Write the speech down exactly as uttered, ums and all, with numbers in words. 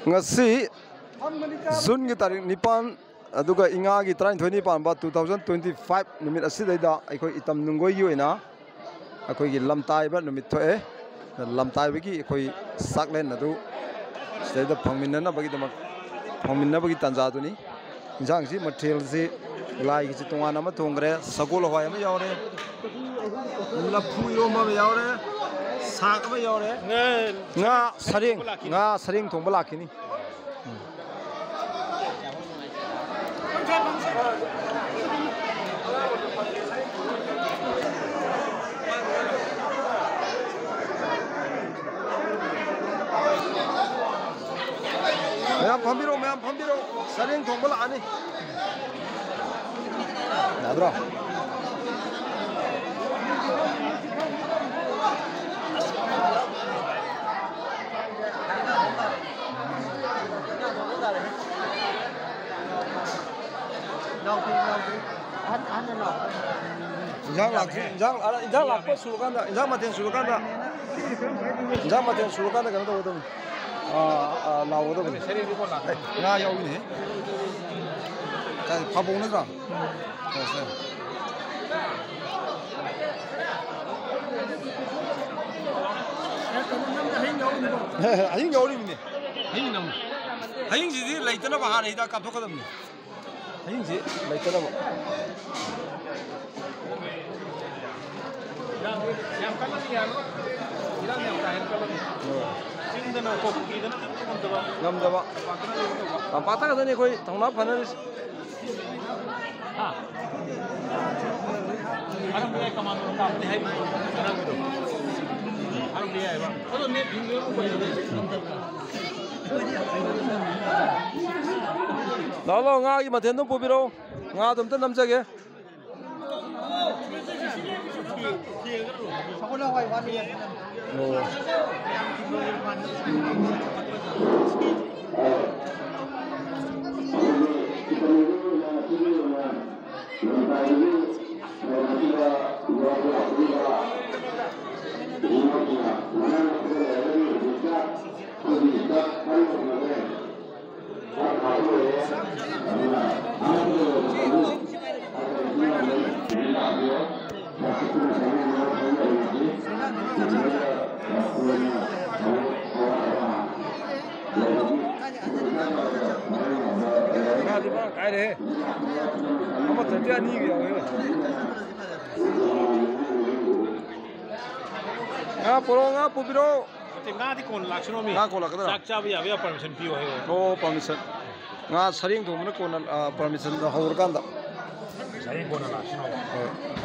ꯉꯁꯤ ꯖꯨꯟꯒꯤ ꯇꯥꯔꯤꯛ ꯅꯤꯄꯥꯟ, ꯑꯗꯨꯒ ꯏꯉꯥꯒꯤ ꯇꯔꯥꯅꯤꯊꯣꯏꯅꯤ ꯄꯥꯟꯕ two thousand twenty five ꯅꯨꯃꯤꯠ ꯑꯁꯤꯗꯩꯗ ꯑꯩꯈꯣꯏ ꯏꯇꯝ ꯅꯨꯡꯒꯣꯏꯒꯤ ꯑꯣꯏꯅ ꯑꯩꯈꯣꯏꯒꯤ ꯂꯝꯇꯥꯏꯕ ꯅꯨꯃꯤꯠ ꯊꯣꯛꯑꯦ꯫ ꯂꯝꯇꯥꯏꯕꯒꯤ ꯑꯩꯈꯣꯏ ꯆꯥꯛꯂꯦꯟ ꯑꯗꯨ ꯁꯤꯗꯩꯗ ꯐꯪꯃꯤꯟꯅꯅꯕꯒꯤꯗꯃꯛ, ꯐꯪꯃꯤꯟꯅꯕꯒꯤ ꯇꯥꯟꯖꯥꯗꯨꯅꯤ꯫ ꯏꯟꯁꯥꯡꯁꯤ, ꯃꯊꯦꯜꯁꯤ, ꯂꯥꯏꯒꯤꯁꯤ ꯇꯣꯉꯥꯟꯅ ꯑꯃ ꯊꯣꯡꯈ꯭ꯔꯦ, ꯁꯒꯣꯜ ꯍꯋꯥꯏ ꯑꯃ ꯌꯥꯎꯔꯦ, ꯂꯐꯨ ꯏꯔꯣꯝꯕ ꯑꯃ ꯌꯥꯎꯔꯦ, ꯁꯥꯛ ꯑꯃ ꯌꯥꯎꯔꯦ, ꯉꯥ ꯁꯔꯦꯡ, ꯉꯥ ꯁꯔꯦꯡ ꯊꯣꯡꯕ ꯂꯥꯛꯈꯤꯅꯤ꯫ ꯃꯌꯥꯝ ꯐꯝꯕꯤꯔꯣ, ꯃꯌꯥꯝ ꯐꯝꯕꯤꯔꯣ, ꯁꯔꯦꯡ ꯊꯣꯡꯕ ꯂꯥꯛꯑꯅꯤ꯫ ꯌꯥꯗ꯭ꯔꯣ? ꯏꯟꯖꯥꯡ ꯂꯥꯛꯇ꯭ꯔꯤ, ꯏꯟꯖꯥꯡ, ꯑ, ꯏꯟꯖꯥꯡ ꯂꯥꯛꯄ ꯁꯨꯔꯀꯥꯟꯗ, ꯏꯟꯖꯥꯡ ꯃꯊꯦꯜ ꯁꯨꯔꯀꯥꯟꯗ, ꯏꯟꯖꯥꯡ ꯃꯊꯦꯜ ꯁꯨꯔꯀꯥꯟꯗ ꯀꯩꯅꯣ ꯇꯧꯒꯗꯕꯅꯤ꯫ ꯑ, ꯑ, ꯂꯥꯎꯒꯗꯕꯅꯤ꯫ ꯉꯥ ꯌꯥꯎꯏꯅꯦ꯫ ꯀꯥꯏ, ꯐꯥꯕꯧ ꯅꯠꯇ꯭ꯔꯣ? ꯁꯦ, ꯁꯦ꯫ ꯑꯍꯤꯡ ꯌꯥꯎꯔꯤꯃꯤꯅꯦ꯫ ꯑꯍꯤꯡꯁꯤꯗꯤ ꯂꯩꯇꯅꯕ ꯍꯥꯟꯅ ꯍꯤꯗꯥꯛ ꯀꯥꯞꯊꯣꯛꯀꯗꯕꯅꯤ꯫ ꯑꯍꯤꯡꯁꯤ ꯂꯩꯇꯅꯕ꯫ ꯌꯥꯝ ꯀꯜꯂꯗꯤ ꯌꯥꯔꯣꯏ꯫ ꯏꯔꯥꯡ ꯌꯥꯝ ꯀꯥ ꯍꯦꯟꯅ ꯀꯜꯂꯗꯤ꯫ ꯎꯝ꯫ ꯆꯤꯡꯗꯅ ꯀꯣ, ꯄꯨꯈ꯭ꯔꯤꯗꯅ ꯆꯠꯄ ꯉꯝꯗꯕ꯫ ꯉꯝꯗꯕ꯫ ꯇꯝꯄꯥꯛꯇꯅ ꯇꯧꯕ꯫ ꯂꯝꯄꯥꯛꯇ ꯈꯛꯇꯅꯤ ꯑꯩꯈꯣꯏ ꯊꯧꯅꯥ ꯐꯅꯔꯤꯁꯦ꯫ ꯍꯥ? ꯑꯔꯝꯕ ꯌꯥꯏ, ꯀꯃꯥꯟꯗꯣ ꯀꯥꯞꯄꯅꯤ ꯍꯥꯏꯕꯗꯣ꯫ ꯑꯔꯝꯕꯗꯣ꯫ ꯑꯔꯝꯕ ꯌꯥꯏꯕ꯫ ꯑꯗꯣ ꯅꯦꯠ ꯐꯤꯡꯒꯔ ꯎꯕ ꯌꯥꯗꯦ꯫ ꯂꯥꯛꯑꯣ, ꯂꯥꯛꯑꯣ, ꯉꯥꯒꯤ ꯃꯊꯦꯜꯗꯣ ꯄꯨꯕꯤꯔꯛꯑꯣ꯫ ꯉꯥꯗꯣ ꯑꯝꯇ ꯅꯝꯖꯒꯦ꯫ ꯉꯥꯗꯤ ꯃꯔꯥꯡ ꯀꯥꯏꯔꯦꯍꯦ꯫ ꯑꯃ ꯊꯛꯇꯤ ꯑꯅꯤꯒ ꯌꯥꯎꯋꯦꯕ꯫ ꯉꯥ ꯄꯨꯔꯛꯑꯣ, ꯉꯥ ꯄꯨꯕꯤꯔꯛꯑꯣ꯫ ꯅꯠꯇꯦ, ꯉꯥꯗꯤ ꯀꯣꯟꯅ ꯂꯥꯛꯁꯅꯣꯃꯤ꯫ ꯉꯥ ꯀꯣꯟꯅ ꯂꯥꯛꯀꯗ꯭ꯔꯥ? ꯆꯥꯛ ꯆꯥꯕ ꯌꯥꯕ ꯌꯥꯕ permission ꯄꯤꯌꯣ ꯍꯥꯏꯌꯣ꯫ ꯑꯣ, permission꯫ ꯉꯥ ꯁꯔꯦꯡ ꯊꯣꯡꯕꯅ ꯀꯣꯟꯅ, ꯑ, permission ꯍꯧꯔꯀꯥꯟꯗ꯫ ꯁꯔꯦꯡ ꯀꯣꯟꯅ ꯂꯥꯛꯁꯅꯣ꯫ ꯍꯣꯏ꯫